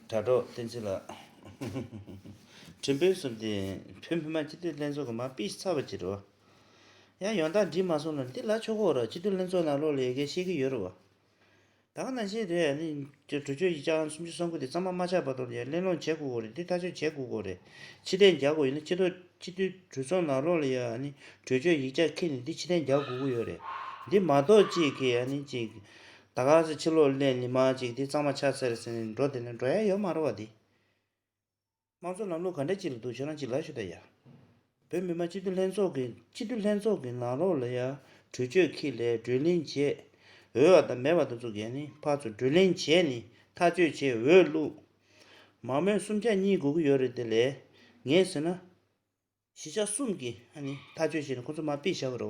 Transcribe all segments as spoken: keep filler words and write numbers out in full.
དྲ་གྲོགས་བསྟན་འཛིན་ལགས། ཁྲིམས་དཔོན་གསུམ་དེ་བོད་མི་མང་སྤྱི་འཐུས་ལྷན་ཚོགས་ཀྱི་མར་ཕུད་ཚར་བ་ཅིག་རེད་བ། ཡང་ཡོང་སྟངས་འགྲིག་མ་སོང་ལ་འདི་ལབ་ཆོག་གི་རེད། སྤྱི་འཐུས་ལྷན་ཚོགས་ནང་ལོགས་ལ་ཡ་གི་བཤད་ཀྱི་ཡོད་རེད་བ། ད་ག་ནང་བཞིན་རེད། ཨ་ནི་གྲོས་ཆོད་ཡིག་ཆ་ཨང་སུམ་ཅུ་སོ་དགུ་དེ་གཙང་མ་མ་ཆགས་བར་དུ་ཡ་གླེང་སློང་བྱེད་དགོས་གི་རེད། འདི་ཐག་གཅོད་བྱེད་དགོས་གི་རེད། ཕྱིར་འཐེན་རྒྱག་དགོས་ཡིན་ན་སྤྱི་འཐུས་སྤྱི་འཐུས་གྲོས་ཚོགས་ནང་ལོགས་ལ་ཡ་ཨ་ནི་གྲོས་ཆོད་ཡིག་ཆ་འཁྱེར་ནས་འདི་ཕྱིར་འཐེན་རྒྱག་དགོས་ཀྱི་ཡོད་རེད། འདི་མ་གཏོགས་གཅིག་གིས་ཨ་ནི་གཅིག་ད་ག་ས་ཕྱི་ལོགས་སླེབས་ནས་མ་གཅིག་འདི་གཙང་མ་ཆགས་ཚར་ཟེར་ནས་འགྲོ་དེ་ནས་འགྲོ་ཡ་ཡོད་མ་རེད་བ། འདི་དམངས་གཙོ་ལམ་ལུགས་ག་འདྲ་ཅིག་ལ་འདུག་ཁྱོད་རང་གཅིག་ལབ་ཤོག་ད་ཡ། བོད་མི་མང་སྤྱི་འཐུས་ལྷན་ཚོགས་ཀྱི་སྤྱི་འཐུས་ལྷན་ཚོགས་ཀྱི་ནང་ལོགས་ལ་ཡ་གྲོས་ཆོད་འཁྱེར་ལས་གྲོས་གླེང་བྱས། འོས་པ་དང་མེད་པ་དེ་ཚོ་གས་ནི་ཕར་ཚུར་གྲོས་གླེང་བྱས་ནས་ཐག་གཅོད་བྱས་འོས་བླུགས། མང་མོས་གསུམ་ཆ་གཉིས་དགོས་ཀྱི་ཡོད་རེད། དེ་ལས་ངས་ཟེར་ན་བཞི་ཆ་གསུམ་གྱིས་ཨ་ནི་ཐག་གཅོད་བྱས་ནས་ཁོ་ཚོ་མར་ཕུད་བཞག་གི་རེད་བ།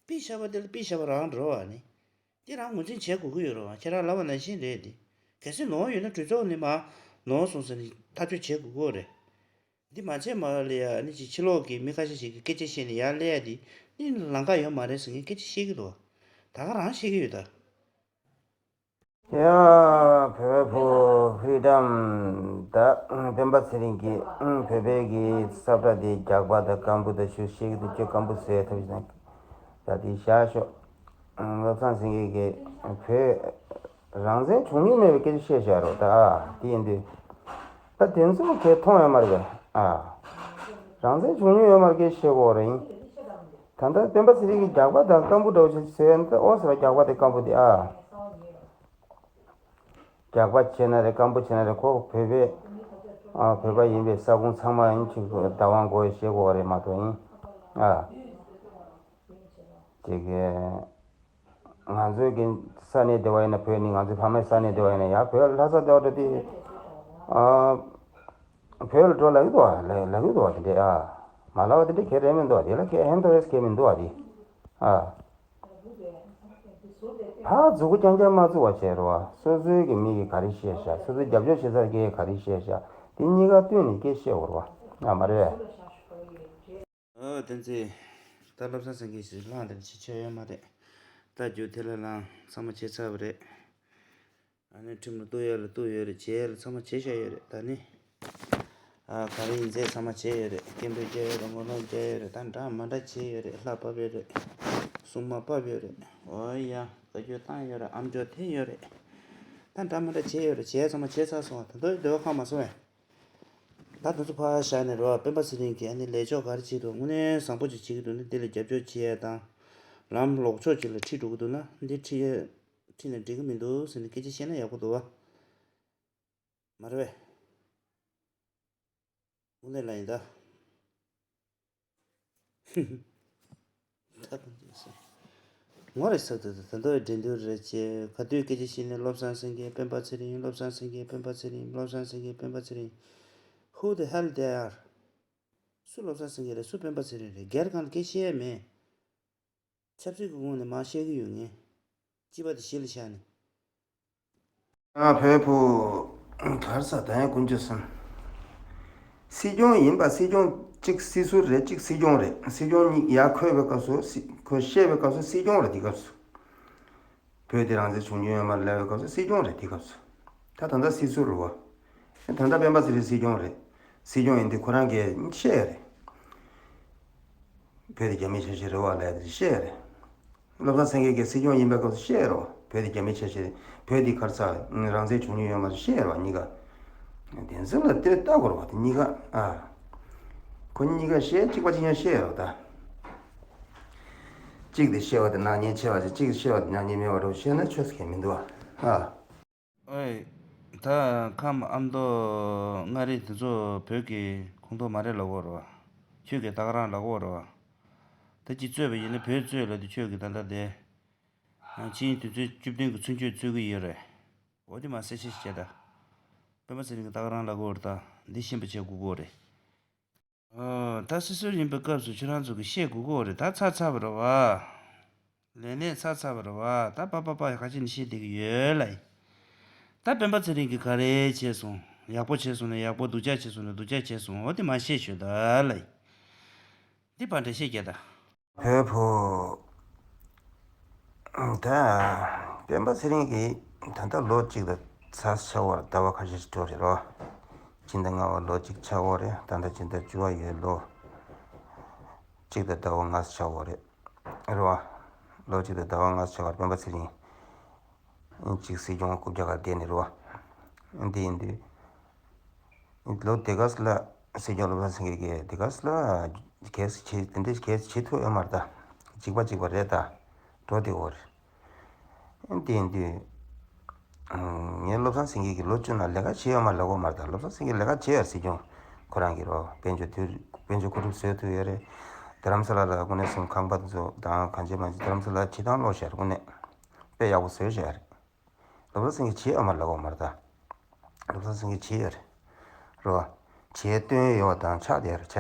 ཕུད་བཞག་པ་དེ་ལ་ཕུད་བཞག་པ་རང་རེད་བ། ནི་དེ་རང་ངོས་འཛིན་བྱེད་དགོས་ཀྱི་ཡོད་རེད་བ། ཁྱེད་རང་ལབ་པ་ནང་བཞིན་རེད་དེ། གལ་སྲིད་ནོར་ཡོད་ན་གྲོས་ཚོགས་ནས་མར་ནོར་སོང་ཟེར་ནས་ཐག་གཅོད་བྱེད་དགོས་ཀྱི་རེད། འདི་མ་བྱས་མ་ལ་ཡ་ནི་ཅིག་ཕྱི་ལོགས་ཀྱི་མི་ཁ་ཤས་ཤིག་གིས་སྐད་ཆ་བཤད་ནས་ཡར་སླེབས་ཡ་དེ་ནི་ལམ་ཁ་ཡོད་མ་རེད་ཟེར་ངས་སྐད་ཆ་བཤད་ཀྱི་འདུག་ད་ག་རང་བཤད་ཀྱི་ཡོད་ད། ཡ། བོད་ཕུ་ཧྥི་རི་ཌམ། ད་སྤེན་པ་ཚེ་རིང་གིས་བོད་པའི་གི་ས་བཀྲ་དེ་རྒྱག་པ་དང་སྐམ་པོ་དང་ཞུ་ཤེས་ཀྱི་འདུག་ཅོ་སྐམ་པོ་ཟེར་ཐབས་ཤིག་དང་། ད་དེ་བཞག་ཤོག་བློ་བཟང་སེང་གེ་གིས་བོད་རང་བཙན་བྱུང་མྱོང་མེད་པའི་སྐད་ཆ་བཤད་བཞག་རོགས། ད་ཨ་དེ་ཡིན་དུས་ད་དེ་ཚོ་གས་མཐོང་ཡོད་མ་རེད་པས། ཨ་རང་བཙན་བྱུང་མྱོང་ཡོད་མ་རེད་སྐད་ཆ་བཤད་དགོས་རེད་ཡིན། ད་ལྟ་སྤེན་པ་ཚེ་རིང་གིས་རྒྱག་པ་དང་སྐམ་པོ་འདྲ་བོ་ཞིག་ཟེར་ཡོད་ན་ད་ཨོ་ཟེར་བ་རྒྱག་པ་དེ་སྐམ་པོ་དེ་ཨ། རྒྱག་པ་བྱས་ན་རེད་སྐམ་པོ་བྱས་ན་རེད་ཁོ་བོད་པའི་ཨ་བོད་པ་ཡིན་པའི་ས་ཁོངས་ཚང་མ་ཡིན་ཅིག་བདག་དབང་དགོས་ཞེས་དགོས་པ་རེད་མ་གཏོགས་ཡིན་ཨ། ཅིག་ང་ཚོའི་གི་ས་གནས་སྡེ་བ་ཡིན་ན་བོད་ནི་ང་ཚོའི་ཕ་མའི་ས་གནས་སྡེ་བ་ཡིན་ན་ཡ་བོད་ལྷ་ས་སྡེ་བ་འདྲ་དེ་ཨ། བོད་ལ་འགྲོ་ལབ་ཀྱི་འདུག་ཨ། ལབ་ལབ་ཀྱི་འདུག་ཨ། དེ་འདྲས་ཨ། མ་ལབ་པ་དེ་འདྲས་གལ་རེད་མི་འདུག་ཨ། དེ་ལ་གལ་ཧན་ཏོ་རེས་གལ་མི་འདུག་ཨ། དེ་ཨ། ཕར་མཛུ་གུ་རྐྱང་རྐྱང་མ་བཙུགས་པ་བྱས་རོགས་ཨ། སོ་སོའི་གི་མི་གིས་ག་རེ་བཤད་བཞག་སོ་སོའི་རྒྱབ་སྐྱོར་བྱེད་ས་གིས་ག་རེ་བཤད་བཞག་དེ་གཉིས་ཀ་བསྟུན་ནས་སྐད་བཤད་དགོས་རེད་བ། ཨ་མ་རེད། ཨོ་བསྟན་འཛིན། ད་བློ་བཟང་སེང་གེ་ཞིག་ལངས་དེ་ཅི་ཆོད་ཡོད་མ་རེད། ད་རྒྱུ་དེ་ལ་ལངས་ཚང་མ་བྱས་ཚར་བ་རེད། ཨ་ནི་ཁྲིམས་ལ་གཏུག་ཡ་ལ་གཏུག་ཡོད་རེད། བྱེད་ཡ་ལ་ཚང་མ་བྱེད་བཞག་ཡོད་རེད། ད་ནི་ཨ་ག་རེ་ཡིན་ཚད་ཚང་མ་བྱས་ཡོད་རེད། སྐད་འབོད་རྒྱག་ཡོད་རེད། ངོ་ལོག་རྒྱག་ཡོད་རེད། ད་འདྲ་མ་འདྲ་བྱས་ཡོད་རེད། ལྷ་ཕབ་ཡོད་རེད། སྲུང་མ་ཕབ་ཡོད་རེད། ཨོ་ཡ་བཀའ་བཀྱོན་བཏང་ཡོད་རེད། ཨམ་ཅོག་འཐེན་ཡོད་རེད། ད་འདྲ་མ་འདྲ་བྱས་ཡོད་རེད། བྱས་ཚང་མ་བྱས་ཚར་སོང་བ། ད་དུང་སྡོད་ཁག་མ་སོང་བས། ད་དེ་ཚོ་ཕར་བཞག་ནས་རོ། སྤེན་པ་ཚེ་རིང་གིས་ཨ་ནི་ལས་ཕྱོགས་ག་རེ་བྱེད་འདུག་དངོས་གནས་བཟང་པོ་ཅིག་བྱེད་ཀྱི་འདུག་ན་འདི་ལ་རྒྱབ་སྐྱོར་བྱེད་ཡ་དང་། ལམ་ལོག་ཕྱོགས་ཅིག་ལ་ཁྲིད་འགྲོ་གི་འདུག་ན་འདི་ཁྲིད་ཡ་ཁྲིད་ན་འགྲིག་གི་མི་འདུག་ཟེར་ནས་སྐད་ཆ་བཤད་ན་ཡག་པོ་འདུག་བ། མ་རེད་པས། དངོས་གནས་ལ་ཡིན་ད། ད་དུང་བརྗོད་སོང་། ངོ་རེ་ཟ་དུ་དུ་ད་འདོད་འགྲན་བསྡུར་རེད་ཅེས་ག་དུས་སྐད་ཆ་བཤད་ནས་བློ་བཟང་སེང་གེ་སྤེན་པ་ཚེ་རིང་། བློ་བཟང་སེང་གེ་སྤེན་པ་ཚེ་རིང་། བློ་བཟང་སེང་གེ་སྤེན་པ་ཚེ་རིང་། Who the hell they are? སུ་བློ་བཟང་སེང་གེ་རེད། སུ་སྤེན་པ་ཚེ་རིང་རེད། སྒེར་གང་ལ་སྐད་བཤད་ཡ་མེད། ཆབ་སྲིད་ཀྱི་ངོས་ནས་མར་བཤད་ཀྱི་ཡོད་ངས། སྤྱི་པ་དེ་གཞི་ལ་བཞག་ནས། ཨ་བོད་ཕུ། གར་ས་ད་ཡང་དཀོན་མཆོག་གསུམ། སྲིད་སྐྱོང་ཡིན་པ་སྲིད་སྐྱོང་གཅིག་སྲིད་ཟུར་རེད། གཅིག་སྲིད་སྐྱོང་རེད། སྲིད་སྐྱོང་གཉིས་ཡར་འཁོད་པའི་སྐབས་སུ་སྲིད་ཁོས་བཤད་པའི་སྐབས་སུ་སྲིད་སྐྱོང་རེད། དེ་སྐབས་སུ། བོད་དེ་རང་བཙན་བྱུང་མྱོང་ཡོད་མ་རེད་ལབ་པའི་སྐབས་སུ་སྲིད་སྐྱོང་རེད། དེ་སྐབས་སུ། ད་ད་ལྟ་སྲིད་ཟུར་རེད་བ། ད་ལྟ་སྤེན་པ་ཚེ་རིང་སྲིད་སྐྱོང་རེད། སྲིད་སྐྱོང་ཡིན་དུས་ཁོ་རང་གིས་བཤད་ཡ་རེད། བོད་དེ་རྒྱ་མིའི་ཆ་ཤས་རེད་བ་ལབ་ཡ་དེ་བཤད་ཡ་རེད། བློ་བཟང་སེང་གེ་གིས་སྲིད་སྐྱོང་ཡིན་པའི་སྐབས་སུ་བཤད་རོགས། བོད་དེ་རྒྱ་མིའི་ཆ་ཤས་རེད། བོད་དེ་གར་ས་རང་བཙན་བྱུང་མྱོང་ཡོད་མ་རེད་བཤད་རོགས་གཉིས་ཀ། བདེན་འཛིན་ལ་ལྟོས་ལྟ་དགོས་རོགས་དེ་གཉིས་ཀ་ཨ། ཁོ་གཉིས་ཀ་བཤད་གཅིག་པ་གཅིག་རྐྱང་བཤད་རོགས་ད། གཅིག་དེ་བཤད་པ་དེ་ནག་ཉེས་ཆེ་བ་ཞིག་གཅིག་བཤད་པ་དེ་ནག་ཉེས་མེད་པ་འདྲ་བོ་བཤད་ན་ཆོས་སུ་གལ་མི་འདུག་ཨ། ཨ། ཨོའི། ད་ཁམས་ཨ་མདོ་མངའ་རིས་དེ་ཚོ་བོད་ཀྱི་ཁོངས་གཏོགས་མ་རེད་ལབ་ཀྱི་ཡོད་རེད་བ། ཁྱོད་ཀྱིས་ད་ག་རང་ལབ་ཀྱི་ཡོད་རེད་བ། ད་ཅིག་རྩོད་པ་ཡིན་ན་བོད་རྩོད་ལབ་དུས་ཁྱོད་ཀྱིས་ད་ལྟ་དེ། ཕྱི་ཉིན་དུས་ཚོད་བཅུ་བདུན་གྱི་ཚུན་ཆད་རྩོད་ཀྱི་ཡོད་རེད། འོ་དེ་མ་གསལ་བཤད་ཞིག་བྱས་ད། སྤེན་པ་ཚེ་རིང་གིས་ད་ག་རང་ལབ་ཀྱི་ཡོད་རེད་ད། འདི་ཤེས་པ་བྱེད་དགོས་ཀྱི་ཡོད་རེད། ཨོ། ད་སྲིད་ཟུར་ཡིན་པའི་སྐབས་སུ་ཁྱོད་རང་ཚོ་གིས་བཤད་དགོས་ཀྱི་ཡོད་རེད། ད་ཚར་ཚར་བ་རེད་བ། ལས་གནས་ཚར་ཚར་བ་རེད་བ། ད་པ་པ་པ་ཁ་ཅིག་ནས་བཤད་བསྡད་ཀྱི་ཡོད་ལ་ཡིན། ད་སྤེན་པ་ཚེ་རིང་གིས་ག་རེ་བྱས་སོང་། ཡག་པོ་བྱས་སོང་ན་ཡག་པོ། སྡུག་ཅག་བྱས་སོང་ན་སྡུག་ཅག་བྱས་སོང་། འོ་དེ་མ་བཤད་ཞོད་ད་ལ་ཡིན། འདི་པ་འདྲ་བཤད་རྒྱ་ད། བོད་ཕུ། ད་སྤེན་པ་ཚེ་རིང་གིས་ ད་ལྟ་ལོ་གཅིག་དང་ཚ་ཆ་བར་ཟླ་བ་ཁ་ཤས་ཤིག་འགྲོ་རེད་རོ། སྤྱི་ཟླ་ལྔ་བ་ལོ་གཅིག་ཆགས་འོ་རེད། ད་ལྟ་སྤྱི་ཟླ་བཅུ་བ་ཡོད་ལོ། གཅིག་དང་ཟླ་བ་ལྔ་ཆགས་འོ་རེད། རེད་བ། ལོ་གཅིག་དང་ཟླ་བ་ལྔ་ཆགས་པར་སྤེན་པ་ཚེ་རིང་། གཅིག་སྲིད་སྐྱོང་རྐུབ་བཀྱག་ག་བསྡད་ནས་རེད་བ། འདི་ཡིན་དུས། ལོ་དེ་ག་ལ་སྲིད་སྐྱོང་བློ་བཟང་སེང་གེ་གིས་དེ་ག་ལ་གལ་སྲིད་བྱེད་དེ་འདྲའི་གལ་སྲིད་བྱེད་ཐུབ་ཡོད་མ་རེད་ད། གཅིག་པ་གཅིག་པ་རེད་ད། འགྲོ་དེ་འོ་རེད། དེ་ཡིན་དུས། ངས་བློ་བཟང་སེང་གེ་གིས་ལོ་བཅུ་ནང་ལས་ཀ་བྱས་ཡོད་མ་ལབ་དགོས་མ་རེད་ད། བློ་བཟང་སེང་གེས་ལས་ཀ་བྱས་ཡོད་རེད། སྲིད་སྐྱོང་ཁོ་རང་གིས་རོ། དཔལ་འབྱོར་དུས་དཔལ་འབྱོར་མཁོ་སྒྲུབ་བཟོས་ཐུབ་ཡོད་རེད། རྡ་རམ་ས་ལ་ལ་དངོས་གནས་སེམས་ཁང་པ་ཚོ་དང་གང་བྱེད་མ་བྱེད་རྡ་རམ་ས་ལ་བྱེད་སྟངས་ལོག་བཞག་རེད། དངོས་གནས་དཔེ་ཡག་པོ་བཟོས་བཞག་རེད། བློ་བཟང་སེང་གེས་བྱས་ཡོད་མ་ལབ་དགོས་མ་རེད་ད། བློ་བཟང་སེང་གེས་བྱས་ཡོད་རེད། རོ། བྱས་སྟོན་ཡོད་དང་ཆགས་བསྡད་ཡོད་རེད་ཆ།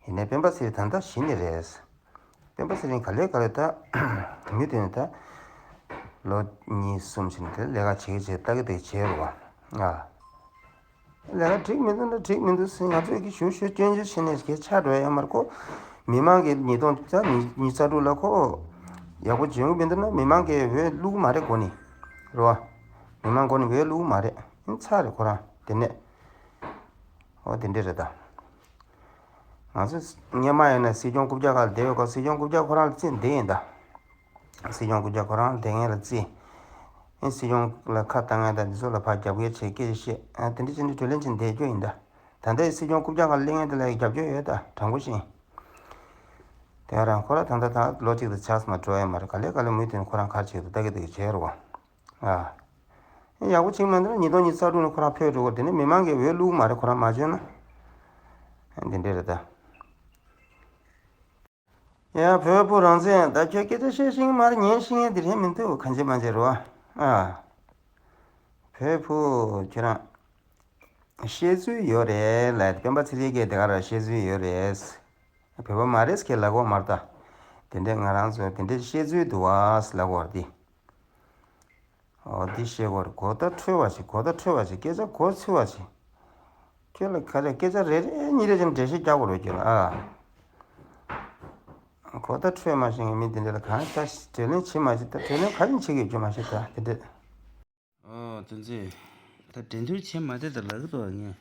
ཡིན་ནའི་སྤེན་པ་ཚེ་རིང་ད་ལྟ་གཞི་ནས་རེད། སྤེན་པ་ཚེ་རིང་ག་ལེ་ག་ལེ་ད། མུ་མཐུད་ནས་ད། ལོ་གཉིས་གསུམ་ཕྱིན་ནས་ལས་ཀ་བྱེད་ཀྱི་བྱེད་ལྟ་གི་བསྡད་བྱས་རོ། ཨ། ལས་ཀ་འགྲིག་མི་འདུག་ན་འགྲིག་མི་འདུག་ཟེར་ང་ཚོས་ཀྱི་ཞུ་ཞུ་སྐྱོན་བརྗོད་བྱས་ནས་གས་ཆགས་འགྲོ་ཡ་མ་རེད་ཁོ། མི་མང་གི་ཉིས་སྟོང་ཉི་ཤུ་རྩ་དྲུག་ལ་ཁོ། ཡག་པོ་བྱུང་གི་མི་འདུག་ན་མི་མང་གི་འོས་བླུག་གི་མ་རེད་གོ་ནི། རེད་བ། མི་མང་གོ་ནི་འོས་བླུག་གི་མ་རེད། ཨིན་ཚར་རེད་ཁོ་རང་དེ་ནས། འོ་དེ་འདྲས་རེད་ད། ང་ཚོ་སྔོན་མ་ཡིན་ན་སྲིད་སྐྱོང་རྐུབ་བཀྱག་ཁ་ལ་བསྡད་ཡོད་སྐབས་སྲིད་སྐྱོང་རྐུབ་བཀྱག་ཁོ་རང་ལ་རྩིས་འདི་ཡིན་ད། སྲིད་སྐྱོང་རྐུབ་བཀྱག་ཁོ་རང་ལ་བསྡད་མཁན་ལ་རྩིས། ཨེ་སྲིད་སྐྱོང་ལ་ཁ་བཏང་མཁན་དང་འདི་ཚོ་ལ་ཕར་རྒྱབ་འགལ་བྱེད་སྐད་ཆ་བཤད་ཨ་དེ་འདྲ་བྱས་ནས་གྲོས་གླེང་བྱས་བསྡད་རྒྱུ་ཡིན་ད། ད་ལྟའི་སྲིད་སྐྱོང་རྐུབ་བཀྱག་ཁ་ལ་སླེབས་མཁན་དེ་ལ་རྒྱབ་སྐྱོར་ཡོད་ད་དྲང་པོ་བཤད། དེ་ཡང་རང་ཁོ་རང་ད་ལྟ་ད་ལོ་གཅིག་དང་ཆགས་མ་འགྲོ་ཡ་མ་རེད། ག་ལེ་ག་ལེ་མུ་མཐུད་ནས་ཁོ་རང་ག་རེ་བྱེད་ཀྱི་འདུག་ལྟ་གི་འདུག་བྱས་རོགས། ཨ། ཡག་པོ་ཅིག་མ་འདུག་ན་ཉིས་སྟོང་ཉི་ཤུ་རྩ་དྲུག་ནས་ཁོ་རང་ཕེབས་འགྲོ་གི་རེད། དེ་ནས་མི་མང་གིས་འོས་བླུག་མ་རེད་ཁོ་རང་མ་བྱོན་ན། འདི་འདྲས་རེད་ད། ཡ་བོད་ཕྲུག་རང་བཙན་ད་ཁྱོད་སྐད་ཆ་བཤད་ཤེས་ཀྱི་མ་རེད། ཉན་ཤེས་མཁན་དེ་རེད་མི་འདུག་གང་བྱེད་མ་བྱེད་རོ། ཨ། བོད་ཕྲུག་ཁྱོད་རང་བཤད་ཚུལ་ཡོད་རེད་ལ་སྤེན་པ་ཚེ་རིང་གིས་དེ་ག་རང་བཤད་ཚུལ་ཡོད་རེད། བོད་པ་མ་རེད་ཁྱེད་ལབ་དགོས་མ་རེད་ད། དེ་འདྲས་ང་རང་ཚོ་དེ་འདྲས་བཤད་ཚུལ་འདུག་ཨ་ལབ་དགོས་རེད་དེ། འོ་འདི་བཤད་དགོས་རེད། གོ་བརྡ་འཕྲོད་པ་ཞིག་གོ་བརྡ་འཕྲོད་པ་ཞིག་སྐད་ཆ་གོ་ཚོད་པ་ཞིག་ཁྱོད་ལ་ག་རེ་སྐད་ཆ་རེ་རེ་གཉིས་རེ་བྱས་ནས་འགྲེལ་བཤད་རྒྱག་དགོས་རེད་ཁྱོད་ལ་ཨ། གོ་བརྡ་འཕྲོད་མ་ཤེས་མཁན་མི་འདི་འདྲ་ལ་གང་ལྟར་གྲོས་གླེང་བྱེད་མ་ཤེས་ད་གྲོས་གླེང་ག་རེ་བྱེད་དགོས་ཁྱོད་མ་ཤེས་ད་དེ་འདྲ། ཨོ་དེ་ཚེ། ད་འགྲན་བསྡུར་བྱེད་མ་བསྡད་ད་ལབ་གི་འདུག་ངས།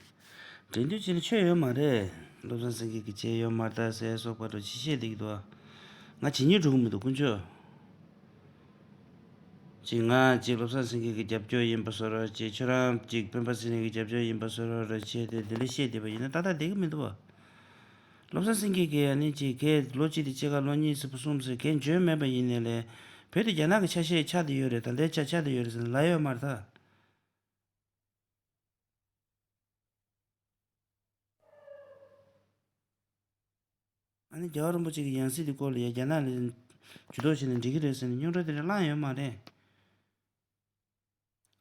འགྲན་བསྡུར་བྱེད་ན་ཆོས་ཡོད་མ་རེད། བློ་བཟང་སེང་གེ་གིས་བྱས་ཡོད་མ་རེད་ཟེར་སོགས་པ་འགྲོ་ཅི་བཤད་བསྡད་ཀྱི་འདུག་ང་བྱེད་སྙིང་འདོད་ཀྱི་མི་འདུག་དཀོན་མཆོག་ཅིག་ང་ཅིག་བློ་བཟང་སེང་གེ་གི་རྒྱབ་སྐྱོར་ཡིན་པ་བཟོ་འདྲ་ཅིག་ཁྱོད་རང་ཅིག་སྤེན་པ་ཚེ་རིང་གི་རྒྱབ་སྐྱོར་ཡིན་པ་བཟོ་འདྲ་བྱས་ཏེ་དེ་འདྲ་བཤད་བསྡད་པ་ཡིན་ན་ཏག་ཏག་བསྡད་ཀྱི་མི་འདུག་བ། བློ་བཟང་སེང་གེ་གིས་ཨ་ནི་ཅིག་གས་ལོ་གཅིག་དེ་སྐྱེས་སྐར་ལོ་གཉིས་ཙམ་པ་གསུམ་ཙམ་གས་འཇོན་མེད་པ་ཡིན་ནའི་ལས་བོད་དེ་རྒྱ་ནག་གི་ཆ་ཤས་ཆགས་བསྡད་ཡོད་རེད། ད་ལྟའི་ཆ་ཆགས་བསྡད་ཡོད་རེད་ཟེར་ནས་ལབ་ཡོད་མ་རེད་ད། ཨ་ནི་རྒྱལ་བ་རིན་པོ་ཆེ་གི་ཡང་སྲིད་དེ་སྐོར་ལ་ཡ་རྒྱ་ནག་ལ་ཇུས་གཏོགས་བྱས་ནས་འགྲིག་གི་རེད་ཟེར་ནས་རྙོག་དྲ་དེ་འདྲ་བསླངས་ཡོད་མ་རེད།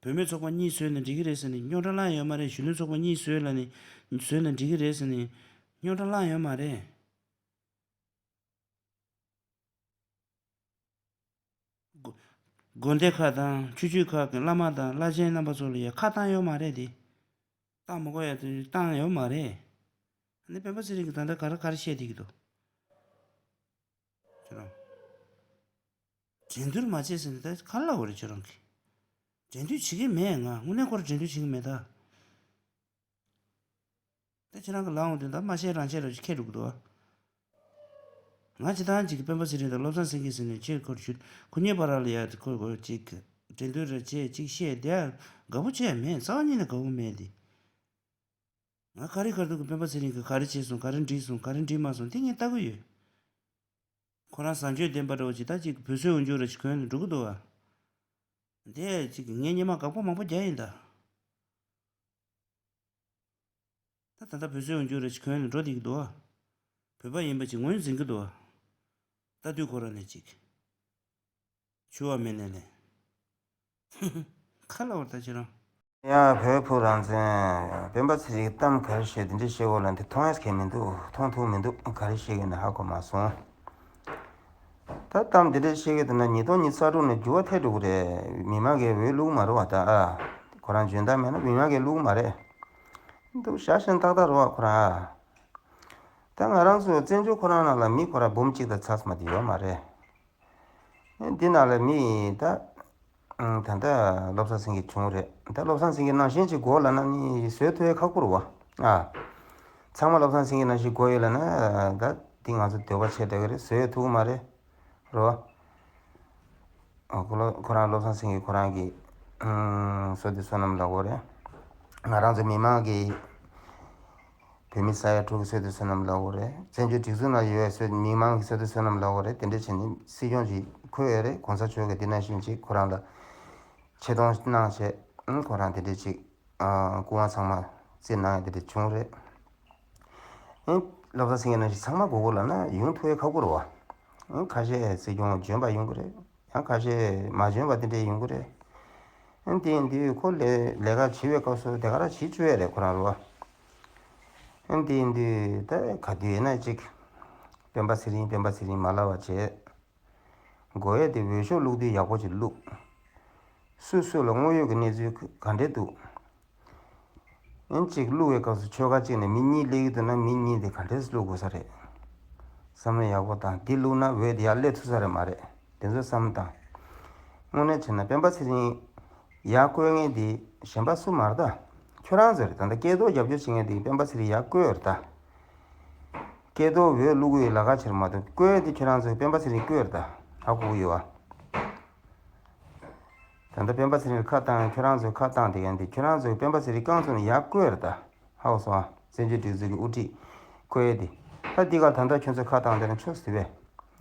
བུད་མེད་ཚོགས་པ་གཉིས་བཟོས་ནས་འགྲིག་གི་རེད་ཟེར་ནས་རྙོག་དྲ་བསླངས་ཡོད་མ་རེད། གཞོན་ནུ་ཚོགས་པ་གཉིས་བཟོས་ལ་ནས་བཟོས་ན་འགྲིག་གི་རེད་ཟེར་ནས་རྙོག་དྲ་བསླངས་ཡོད་མ་རེད། དགོན་སྡེ་ཁག་དང་ཆོས་བརྒྱུད་ཁག་གི་བླ་མ་དང་བླ་ཆེན་རྣམ་པ་ཚོ་ལ་ཡང་ཁ་བཏང་ཡོད་མ་རེད་དེ། བཏང་མ་དགོས་ཡ་དེ་བཏང་ཡོད་མ་རེད། ཨ་ནི་སྤེན་པ་ཚེ་རིང་གིས་ད་ལྟ་ག་རེ་ག་རེ་བཤད་བསྡད་ཀྱི་འདུག་ཁྱོད་རང་། འགྲན་བསྡུར་མ་བྱེད་ཟེར་ནས་ད་ག་རེ་ལབ་དགོས་རེད་ཁྱོད་རང་གིས། འགྲན་བསྡུར་བྱེད་ཀྱི་མེད་ང་དངོས་གནས་ཁོ་རང་འགྲན་བསྡུར་བྱེད་ཀྱི་མེད་ད། ད་ཁྱེད་རང་གི་ལབ་འོང་དུས་ད་མ་བཤད་རང་བཤད་ར་ཅིག་ཁྱེར་འགྲོ་གི་འདུག་ཨ། ང་སྤྱིར་བཏང་ཅིག་སྤེན་པ་ཚེ་རིང་དང་བློ་བཟང་སེང་གེ་ཟེར་ནས་ཁྱེད་ཁོར་ཞུ་ཁོ་གཉིས་བར་ལ་ཡ་ཁོ་ཁོ་ཅིག་འགྲན་བསྡུར་ར་བྱས་ཅིག་བཤད་དེ་དགའ་པོ་བྱས་མེད། རྩ་བ་ཉིད་ནས་དགའ་པོ་མེད་དེ། ང་ག་རེ་ག་རེ་འདུག་གི་སྤེན་པ་ཚེ་རིང་གིས་ག་རེ་བྱས་སོང་ག་རེ་འགྲིག་སོང་ག་རེ་འགྲིག་མ་སོང་དེ་ངས་ལྟ་གི་ཡོད། ཁོ་རང་བཟང་སྤྱོད་ལྡན་པ་འདྲ་བོ་ཅིག་ད་ཅིག་བོད་གསོལ་འོས་སྦྱོར་ར་ཅིག་གོན་ནས་འགྲོ་གི་འདུག་ཨ། དེ་ཅིག་ངས་སྔོན་མ་དགག་པ་མང་པོ་རྒྱག་ཡིན་ད། ད་ད་ལྟ་བོད་སྲིད་འོས་སྦྱོར་རེ་ཞིག་གོན་ནས་འགྲོ་བསྡད་ཀྱི་འདུག་བ། བོད་པ་ཡིན་པ་ཅིག་ངོས་འཛིན་གྱི་འདུག་བ། ལྟ་དུས་ཁོ་རང་ནས་ཅིག་འཆི་བ་མེད་ནས་ལན། ཁ་ལ་བར་ལྟ་ཅི་རང་། ཡ་བོད་ཕྲུག་རང་བཙན། སྤེན་པ་ཚེ་རིང་གཏམ་ག་རེ་བཤད་དེ་འདྲ་བཤད་དགོས་ལ་འདི་མཐོང་ཡས་མཁན་མི་འདུག་མཐོང་ཐུབ་མི་འདུག་ག་རེ་བཤད་ཀྱི་ན་ཧ་གོ་མ་སོང་། ད་གཏམ་འདི་འདྲ་བཤད་ཀྱི་འདུག་ན་ཉིས་སྟོང་ཉི་ཤུ་རྩ་དྲུག་ནས་འགྱུར་བ་ཐེབས་འགྲོ་གི་རེད། མི་མང་གིས་འོས་བླུག་མ་རེད་བ་ད་ཨ། ཁོ་རང་འཇོན་ཐང་མེད་ན་མི་མང་གིས་བླུག་མ་རེད། འདུག་ཤ་ཞེན་ཏག་ཏག་རེད་བ་ཁོ་རང་ཨ། ད་ང་རང་ཚོ་བཙན་བྱོལ་ཁོ་རང་ནང་ལ་མི་ཁོ་རང་འབུམ་གཅིག་དང་ཚ་ཙམ་དེ་ཡོད་མ་རེད། འདི་ནང་ལ་མི་ད་ ཨང་། ད་ལྟ་བློ་བཟང་སེང་གེ་བྱུང་རེད། ད་བློ་བཟང་སེང་གེ་ནང་བཞིན་ཅིག་དགོས་ལབ་ན་ནི་བཟོས་ཐུབ་ཡས་ཁག་པོ་རེད་བ། ཨ། ཚང་མ་བློ་བཟང་སེང་གེ་ནང་བཞིན་དགོས་ཡོད་ལབ་ན། ད་འདི་ང་ཚོ་འདོད་པ་ཆེ་དྲགས་ཀྱི་རེད། བཟོས་ཐུབ་ཀྱི་མ་རེད། རེད་བ། ཨ། ཁོ་ལོ་ཁོ་རང་བློ་བཟང་སེང་གེ་ཁོ་རང་གི་ཨང་། བསོད་བདེ་བསོད་ནམས་ལབ་དགོས་རེད། ང་རང་ཚོ་མི་མང་གི་བོད་མི་ས་ཡ་དྲུག་གི་བསོད་བདེ་བསོད་ནམས་ལབ་དགོས་རེད། བཙན་བྱོལ་སྒྲིག་འཛུགས་ནང་ཡོད་པའི་བསོད་མི་མང་གི་བསོད་བདེ་བསོད་ནམས་ལབ་དགོས་རེད། དེ་འདྲ་བྱས་ནས་སྲིད་སྐྱོང་ཅིག་འཁོད་ཡོད་རེད། གོང་ས་མཆོག་གིས་འདི་ནང་བཞིན་ཅིག་ཁོ་རང་ལ་ཆེ་མཐོང་གནང་བྱས། ཨང་། ཁོ་རང་དེ་འདྲ་ཅིག་ཨ། སྐུ་དབང་ཚང་མ་རྩིས་གནང་ཡ་དེ་འདྲ་བྱུང་རེད། ཨེ། བློ་བཟང་སེང་གེ་ནང་བཞིན་ཚང་མ་དགོས་དགོས་ལབ་ན་ཡོང་ཐུབ་ཡ་ཁག་པོ་རེད་བ། ཨེ། ཁ་ཤས་སྲིད་སྐྱོང་འཇོན་པ་ཡོང་གི་རེད། ཡང་ཁ་ཤས་མ་འཇོན་པ་དེ་འདྲས་ཡོང་གི་རེད། ཨེ། དེ་ཡིན་དུས་ཁོ་ལས་ལས་ཀ་བྱེད་པའི་སྐབས་སུ་དེ་ག་རང་བྱེད་བཅུག་ཡ་རེད། ཁོ་རང་རེད་བ། ཨེ། དེ་ཡིན་དུས་ད་ག་དུས་ཡིན་ན་ཅིག་སྤེན་པ་ཚེ་རིང་སྤེན་པ་ཚེ་རིང་མ་ལབ་པ་བྱས། དགོས་ཡས་དེ་འོས་ཤོག་བླུག་དུས་ཡག་པོ་ཅིག་བླུག་སུ་སུ་ལ་དངོས་ཡོད་ཀྱི་གནས་ཚུལ་ག་འདྲས་འདུག་ཨེ། གཅིག་བླུག་པའི་སྐབས་སུ་ཆོལ་ཁ་གཅིག་ནས་མི་གཉིས་སླེབས་ཀྱི་འདུག་ན་མི་གཉིས་དེ་ག་འདྲས་བླུག་དགོས་ས་རེད། བསམ་བློ་ཡག་པོ་བཏང་། འདི་བླུག་ན་འོས་དེ་ཡར་སླེབས་ཐུབ་ས་རེད་མ་རེད། དེ་ཚོ་བསམ་བློ་བཏང་། དངོས་གནས་བྱས་ན་སྤེན་པ་ཚེ་རིང་ཡར་བསྐོ་མཁན་དེ་གཞན་པ་སུ་མ་རེད་ད། ཁྱོད་རང་ཚོ་རེད། ད་ལྟ་སྐལ་རྡོར་རྒྱབ་སྐྱོར་བྱེད་མཁན་དེ་སྤེན་པ་ཚེ་རིང་ཡར་བསྐོས་ཡོད་རེད་ད། སྐལ་རྡོར་འོས་བླུག་གི་ཡོད་ལ་ཁ་ཕྱིར་མ་གཏོགས་བསྐོས་དེ་ཁྱོད་རང་ཚོས་སྤེན་པ་ཚེ་རིང་བསྐོས་རེད་ད། ཧ་གོ་གི་ཡོད་ཨ། ད་ལྟ་སྤེན་པ་ཚེ་རིང་ཁ་བཏང་། ཁྱོད་རང་ཚོས་ཁ་བཏང་དེ་ཡང་དེ་ཁྱོད་རང་ཚོས་སྤེན་པ་ཚེ་རིང་རྐང་བཙུགས་ནས་ཡར་བསྐོས་རེད་ད། ཧ་གོ་སོང་ཨ། བཙན་བྱོལ་སྒྲིག་འཛུགས་ཀྱི་དབུ་ཁྲིད་བསྐོས་དེ། ད་འདི་ག་ད་ལྟ་ཁྱོད་ཚོས་ཁ་བཏང་དེ་ནི་ཆོག་ཟེར་བས།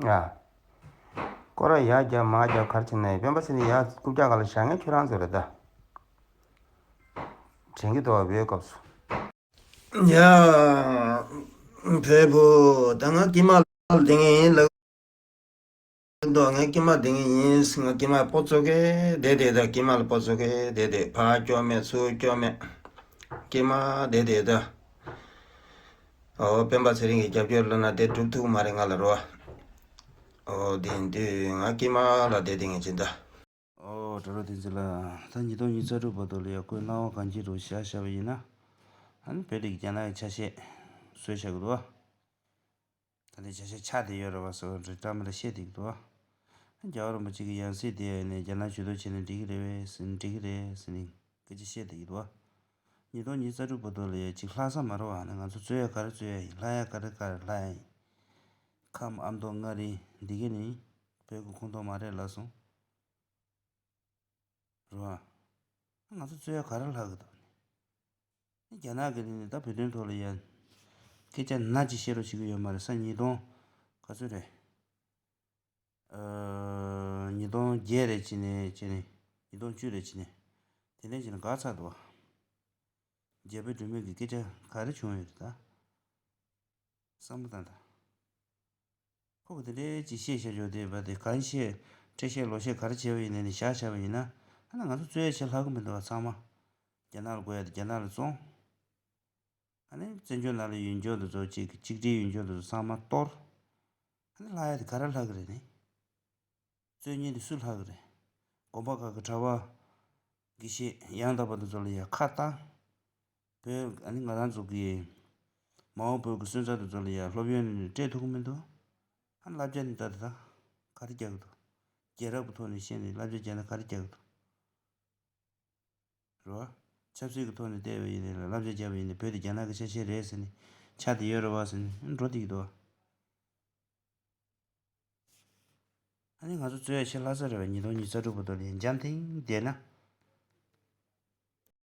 ཨ། སྐོར་ར་ཡར་རྒྱབ་མར་རྒྱབ་ག་རེ་བྱས་ན་ཡང་སྤེན་པ་ཚེ་རིང་ཡར་རྐུབ་བཀྱག་སྒང་ལ་བཞག་མཁན་ཁྱོད་རང་ཚོ་རེད་ད། དྲན་གྱི་འདུག་བ། བོད་སྐབས་སུ། ཡ། བོད་བུ་ད་ང་དཀྱིལ་མ་ལ་བསྡད་མཁན་ཡིན་ལབ་འདུག་ངས་དཀྱིལ་མ་བསྡད་མཁན་ཡིན། ང་དཀྱིལ་མ་སྤོ་བཙུགས་གེ་བསྡད་བསྡད་ད། དཀྱིལ་མ་ལ་སྤོ་བཙུགས་གེ་བསྡད་བསྡད། ཕར་སྐྱོ་མེད་ཚུར་སྐྱོ་མེད། དཀྱིལ་མ་བསྡད་བསྡད་ད། ཨོ། སྤེན་པ་ཚེ་རིང་གི་རྒྱབ་སྐྱོར་ལབ་ན་དེ་སྒྲུབ་ཐུབ་མ་རེད་ང་ལ་རོ། ཨོ། དེ་ཡིན་དུས་ང་དཀྱིལ་མ་ལ་བསྡད་བསྡད་མཁན་ཡིན་ད། ཨོ། དྲ་གྲོགས་བསྟན་འཛིན་ལགས། ད་ཉིས་སྟོང་ཉི་ཤུ་རྩ་དྲུག་བར་དུ་ལ་ཡ་ཁོའི་སྣང་བ་གང་ཅི་རུ་བཞག་བཞག་པ་ཡིན་ན། ཨ་ནི་བོད་དེ་རྒྱ་ནག་གི་ཆ་ཤས་བཟོས་བཞག་གི་འདུག་བ། ད་ལྟའི་ཆ་ཤས་ཆགས་བསྡད་ཡོད་རེད་བ་ཟེར་བ་འདྲ་མི་འདྲ་བཤད་བསྡད་ཀྱི་འདུག་བ། རྒྱལ་བ་རིན་པོ་ཆེ་གི་ཡང་སྲིད་དེ་ནས་རྒྱ་ནག་ཇུས་གཏོགས་བྱས་ན་འགྲིག་གི་རེད་བས་ཟེར་ན། འགྲིག་གི་རེད་ཟེར་ནས་སྐད་ཆ་བཤད་བསྡད་ཀྱི་འདུག་བ། ཉིས་སྟོང་ཉི་ཤུ་རྩ་དྲུག་བར་དུ་ལ་ཡ་ཅིག་ལྷག་ས་མ་རེད་བ། ཨ་ནི་ང་ཚོ་རྩོད་ཡ་ག་རེ་རྩོད་ཡ་ཡིན། ལྷག་ཡ་ག་རེ་ག་རེ་ལྷག་ཡ་ཡིན། ཁམས་ཨ་མདོ་མངའ་རིས་འདི་ག་ནི་བོད་ཀྱི་ཁོངས་གཏོགས་མ་རེད་ལབ་སོང་། རེད་བ། ང་ཚོ་རྩོད་ཡ་ག་རེ་ལྷག་གི་འདུག་ནི། རྒྱ་ནག་གི་ནི་ད་བོད་དོན་ཐོག་ལ་ཡ་སྐད་ཆ་ནག་ཅིག་བཤད་རོགས་བྱེད་ཀྱི་ཡོད་མ་རེད། ས་ཉིས་སྟོང་ག་ཚོད་རེད། ཨ། ཉིས་སྟོང་བརྒྱད་རེད་བྱས་ནས་བྱས་ནས། ཉིས་སྟོང་བཅུ་རེད་བྱས་ནས། དེ་ནས་བྱས་ནས་འགག་ཚར་འདུག་བ། རྒྱ་བོད་འབྲེལ་མོལ་གྱི་སྐད་ཆ་ག་རེ་བྱུང་ཡོད་རེད་ད། བསམ་བློ་བཏང་དང་། ཁོ་གིས་དེ་འདྲའི་ཅིག་བཤད་བཤད་ཆོག་དེ་བ་དེ་གང་བཤད། འཕྲལ་བཤད་ལོག་བཤད་ག་རེ་བྱས་པ་ཡིན་ནའི་ནི་བཞག་བཞག་པ་ཡིན་ན། ཨ་ནི་ང་ཚོ་རྩོད་ཡ་ཆེ་ལྷག་གི་མི་འདུག་བ། ཚང་མ་རྒྱ་ནག་ལ་དགོས་ཡ་དེ་རྒྱ་ནག་ལ་བཙོང་། ཨ་ནི་བཙན་བྱོལ་ནང་ལ་ཡོད་འཇོག་འདི་ཚོ་ཅིག་གཅིག་སྒྲིལ་ཡོད་འཇོག་འདི་ཚོ་ཚང་མ་གཏོར། ཨ་ནི་ལྷག་ཡ་དེ་ག་རེ་ལྷག་གི་རེད་ནི། རྩོད་ཉེས་དེ་སུ་ལྷག་གི་རེད། དགོན་པ་ཁག་གི་གྲྭ་པ། དགེ་བཤེས་ཡང་དག་པ་དེ་ཚོ་ལ་ཡ་ཁ་བཏང་། བོད། ཨ་ནི་ང་རང་ཚོ་གི་མ་འོངས་བོད་ཀྱི་སོན་རྩ་དེ་ཚོ་ལ་ཡ་སློབ་ཡོན་ནས་སྤྲད་ཐུབ་ཀྱི་མི་འདུག་ཨ་ནི་བསླབ་བྱ་ནི་ད་ལྟ་ག་རེ་རྒྱག་གི་འདུག་རྒྱལ་རབས་ཀྱི་ཐོག་ནས་བཤད་ནས་བསླབ་བྱ་རྒྱག་ན་ག་རེ་རྒྱག་གི་འདུག་རེད་བ། ཆབ་སྲིད་ཀྱི་ཐོག་ནས་བལྟས་པ་ཡིན་ནའི་ལ་བསླབ་བྱ་བརྒྱབ་པ་ཡིན་ནའི་བོད་དེ་རྒྱ་ནག་གི་ཆ་ཤས་རེད་ཟེར་ནས་ཆགས་བསྡད་ཡོད་རེད་བ་ཟེར་ནས་འགྲོ་བསྡད་ཀྱི་འདུག་བ། ཨ་ནི་ང་ཚོ་རྩོད་ཡ་ཆེ་ལྷག་ས་རེད་བ། ཉིས་སྟོང་ཉི་ཤུ་རྩ་དྲུག་བར་དུ་ལ་ཡ་འཇམ་ཐིང་བསྡད་ན།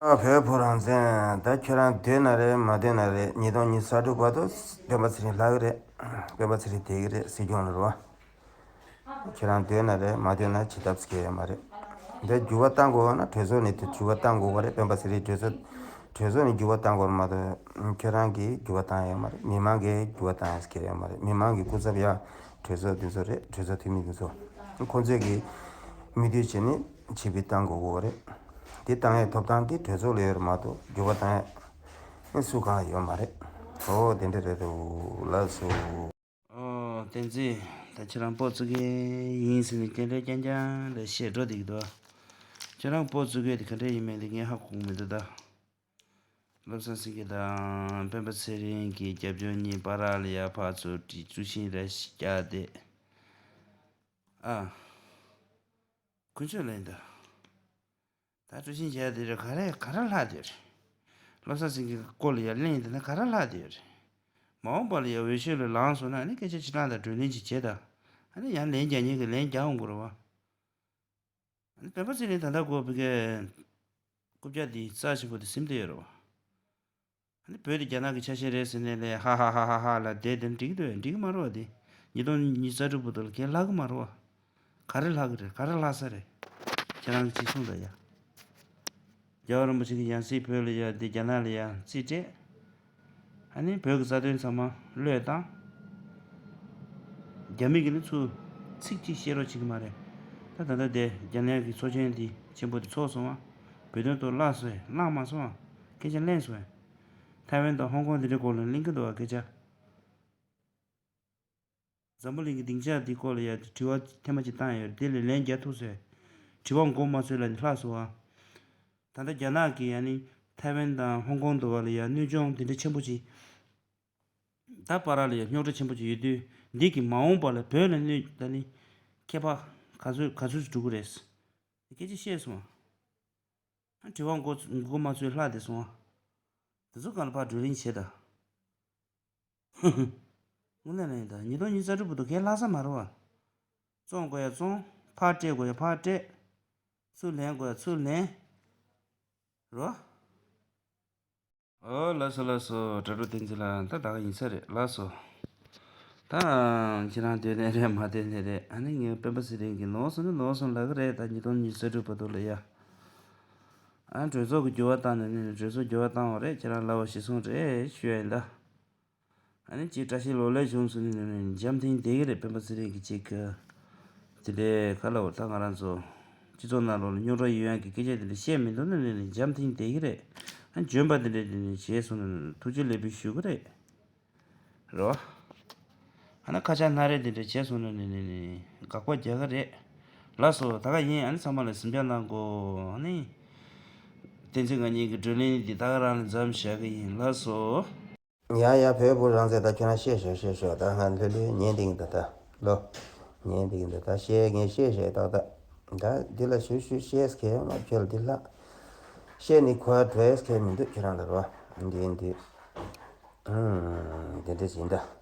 ཨ། བོད་ཕོ་རང་བཙན་ད་ཁྱོད་རང་འདོད་ན་རེད་མ་འདོད་ན་རེད། ཉིས་སྟོང་ཉི་ཤུ་རྩ་དྲུག་བར་དུ་སྤེན་པ་ཚེ་རིང་ལྷག་གི་རེད། སྤེན་པ་ཚེ་རིང་བསྡད་ཀྱི་རེད་སྲིད་སྐྱོང་ལ་རེད་བ། ཁྱེད་རང་འདོད་ན་རེད་མ་འདོད་ན་བྱེད་ཐབས་སྐྱེ་ཡོད་མ་རེད། འདི་འགྱུར་བ་གཏང་དགོས་ན་གྲོས་ཚོགས་ནས་དེ་འགྱུར་བ་གཏང་དགོས་པ་རེད། སྤེན་པ་ཚེ་རིང་གྲོས་ཚོགས་གྲོས་ཚོགས་ནས་འགྱུར་བ་གཏང་དགོས་མ་གཏོགས་ཁྱེད་རང་གིས་འགྱུར་བ་གཏང་ཡོད་མ་རེད། མི་མང་གིས་འགྱུར་བ་གཏང་ཡ་སྐྱེ་ཡོད་མ་རེད། མི་མང་གི་སྐུ་ཚབ་ཡ་གྲོས་ཚོགས་འདི་ཚོ་རེད། གྲོས་ཚོགས་འཐུས་མི་འདི་ཚོ་ཁོང་ཚོས་གིས་མི་འདོད་བྱས་ནས་ཕྱིར་འབུད་གཏང་དགོས་ཀྱི་རེད། དེ་གཏང་ཡའི་ཐོབ་ཐང་དེ་གྲོས་ཚོགས་ལ་ཡོད་རེད་མ་གཏོགས་འགྱུར་བ་གཏང་ཡ་སུ་གང་ཡོད་མ་རེད། ཨོ་དེ་འདྲ་རེད་འདུག་ལགས་སོ། ཨོ། བསྟན་འཛིན། ད་ཁྱེད་རང་སྤོ་བཙུགས་མཁན་ཡིན་ཟེར་ནས་སྐད་འདྲ་རྐྱང་རྐྱང་འདྲ་བཤད་འགྲོ་བསྡད་ཀྱི་འདུག་ཁྱེད་རང་སྤོ་བཙུགས་མཁན་དེ་ག་འདྲ་ཡིན་མིན་དེ་ངས་ཧ་གོ་གི་མི་འདུག་ད། བློ་བཟང་སེང་གེ་དང་སྤེན་པ་ཚེ་རིང་གི་རྒྱབ་ལྗོངས་གཉིས་བར་ལ་ཡ་ཕར་ཚུར་དྲི་ཚུལ་ཤིང་ར་ཞིག་བརྒྱབ་སྟེ། ཨ། ཀུན་སྤྱོད་ལ་ཡིན་ད། ད་སྤྲོ་ཆེན་རྒྱག་དེ་རེད། ག་རེ་ག་རེ་ལྷག་དེ་རེད། བློ་བཟང་སེང་གེ་སྐོར་ལ་ཡར་གླེང་དེ་ན་ག་རེ་ལྷག་དེ་རེད། མ་འོངས་པ་ལ་ཡར་འོས་ཤོས་ལ་ལངས་སོང་ན་ཨ་ནི་སྐད་ཆ་ཕྱི་ནང་དང་བགྲོ་གླེང་ཅིག་བྱེད་དང་། ཨ་ནི་ཡང་ལན་རྒྱག་མཁན་གྱི་ལན་རྒྱག་འོང་དགོས་རེད་བ། ཨ་ནི་སྤེན་པ་ཚེ་རིང་ད་ལྟ་གོ་བི་ཀའི་རྐུབ་བཀྱག་འདི་རྩ་ཆེན་པོ་དེ་ཟིན་བསྡད་ཡོད་རེད་བ། ཨ་ནི་བོད་དེ་རྒྱ་ནག་གི་ཆ་ཤས་རེད་ཟེར་ནས་ལས་ཧ་ཧ་ཧ་ཧ་ཧ་ལ་བསྡད་དེ་འགྲིག་གི་འདུག་འགྲིག་གི་མ་རེད་བ། དེ་ཉིས་སྟོང་ཉི་ཤུ་རྩ་དྲུག་བར་དུ་ལ་གས་ལྷག་གི་མ་རེད་བ། ག་རེ་ལྷག་གི་རེད། ག་རེ་ལྷག་ས་རེད། ཁྱེད་རང་གིས་ཅིག་གསུངས་དང་ཡ། རྒྱལ་བ་རིན་པོ་ཆེ་གི་ཡང་སྲིད་བོད་ལ་ཡ་དེ་རྒྱ་ནག་ལ་ཡ་རྩིས་སྤྲད། ཨ་ནི་བོད་ཀྱི་རྩ་དོན་ཚང་མ་བློས་བཏང་། རྒྱ་མི་གིས་ནི་ཚུར་ཚིག་གཅིག་བཤད་རོགས་བྱེད་ཀྱི་མ་རེད། ད་ད་ལྟ་དེ་རྒྱ་ནག་གི་ཚོགས་ཆེན་དེ་ཆེན་པོ་དེ་ཚོགས་སོང་བ། བོད་དོན་ཐོག་བརླག་སོང་བས་བརླག་མ་སོང་བ། སྐད་ཆ་གླེང་སོང་བས། ཐའེ་ཝན་དང་ཧོང་ཀོང་དེ་འདྲའི་སྐོར་ལ་གླེང་གི་འདུག་བ་སྐད་ཆ། འཛམ་བུ་གླིང་གི་སྡིངས་ཆ་འདི་སྐོར་ལ་ཡ་དྲི་བ་ཐེངས་མ་གཅིག་བཏང་ཡོད་དེ་ལ་ལན་རྒྱག་ཐུབ་ཟེར། དྲི་བ་མགོ་མ་ཚོས་ལ་ནི་ལྷག་སོང་བ། ད་ལྟ་རྒྱ་ནག་གིས་ཡ་ནི་ཐའེ་ཝན་དང་ཧོང་ཀོང་དུ་བ་ལ་ཡ་གནོད་སྐྱོན་དེ་འདྲ་ཆེན་པོ་ཅིག་ད་བར་ལ་ཡ་རྙོག་དྲ་ཆེན་པོ་ཅིག་ཡོད་དུས་འདི་གི་མ་འོངས་པ་ལ་བོད་ལ་གནོད་ད་ནི་ཁྱད་པར་ག་ཚོད་ག་ཚོད་ཅིག་འགྲོ་གི་རེད། སྐད་ཆ་བཤད་སོང་བ། དྲི་བ་མགོ་མགོ་མ་ཚོས་ལྷག་བསྡད་སོང་བ། དེ་ཚོ་གང་ལ་ཕར་བགྲོ་གླེང་བྱེད་དང་། དངོས་གནས་ལ་ཡིན་ད་ཉིས་སྟོང་ཉི་ཤུ་རྩ་དྲུག་བར་དུ་གས་ལྷག་ས་མ་རེད་བ། བཙོང་དགོས་ཡ་བཙོང་། ཕར་སྤྲད་དགོས་ཡ་ཕར་སྤྲད། ཚུར་ལེན་དགོས་ཡ་ཚུར་ལེན། རོ། ཨོ་ལགས་སོ་ལགས་སོ། དྲ་གྲོགས་བསྟན་འཛིན་ལགས་ད་ད་ག་ཡིན་ས་རེད་ལགས་སོ། ད་ཁྱེད་རང་འདོད་ནས་རེད་མ་འདོད་ནས་རེད། ཨ་ནི་ངས་སྤེན་པ་ཚེ་རིང་གིས་ནོར་སོང་ནི་ནོར་སོང་ལབ་གི་རེད། ད་ཉིས་སྟོང་ཉི་ཤུ་རྩ་དྲུག་བར་དུ་ལ་ཡ། ཨ་གྲོས་ཚོགས་ཀྱི་འགྱུར་བ་བཏང་ནས་ནི་གྲོས་ཚོགས་འགྱུར་བ་བཏང་བ་རེད། ཁྱེད་རང་ལབ་པ་གཞི་བཟུང་རེད་ཞུ་ཡ་ཡིན་ད། ཨ་ནི་ཅིག་བཀྲ་ཤིས་ལོ་ལེགས་བྱུང་སོང་ནི་ནི་ནི་འཇམ་ཐིང་བསྡད་གི་རེད། སྤེན་པ་ཚེ་རིང་གིས་ཅིག་གི་དེ་འདྲའི་ཁ་ལ་འོ་ད་ང་རང་ཚོ་སྤྱི་ཚོགས་ནང་ལོགས་ལ་རྙོག་དྲ་ཡོང་ཡ་གི་སྐད་ཆ་དེ་འདྲ་བཤད་མི་འདུག་ནི་ནི་ནི་འཇམ་ཐིང་བསྡད་གི་རེད། ཨ་འཇོན་པ་དེ་འདྲ་དེ་ནི་བྱས་སོང་ནི་ནི་ཐུགས་རྗེ་ལེགས་འབུལ་ཞུ་གི་རེད། རེད་བ། ཨ་ན་ཁ་ཆག་སྣ་རལ་དེ་འདྲ་བྱས་སོང་ན་ནི་ནི་ནི་དགག་པ་རྒྱག་གི་རེད། ལགས་སོ་ད་ག་ཡིན། ཨ་ནི་ཚང་མ་ལ་གཟིམ་འཇག་གནང་དགོས། ཨ་ནི་བསྟན་འཛིན་ང་གཉིས་ཀྱི་བགྲོ་གླེང་འདི་ད་ག་རང་ལ་མཚམས་བཞག་གི་ཡིན་ལགས་སོ། ཡ་ཡ་བོད་བུ་རང་བཙན་ད་ཁྱོད་རང་བཤད་ཤོག་བཤད་ཤོག་ད་ང་ལྷོད་ལྷོད་ཉན་བསྡད་ཀྱི་འདུག་ད་ལོ། ཉན་བསྡད་ཀྱི་འདུག་ད་བཤད་ངས་བཤད་བཤད་ཏག་ཏག་ད་འདི་ལ་ཞུ་ཞུ་བཤད་ཁས་ཡོང་ང་ཁྱོད་ལ་འདི་ལ་བཤད་ནི་གོ་བ་འགྲོ་ཡས་ཁས་མི་འདུག་ཁྱོད་རང་ལ་རོ། འདི་འདི་ཨུམ་དེ་འདྲ་ཡིན་ད།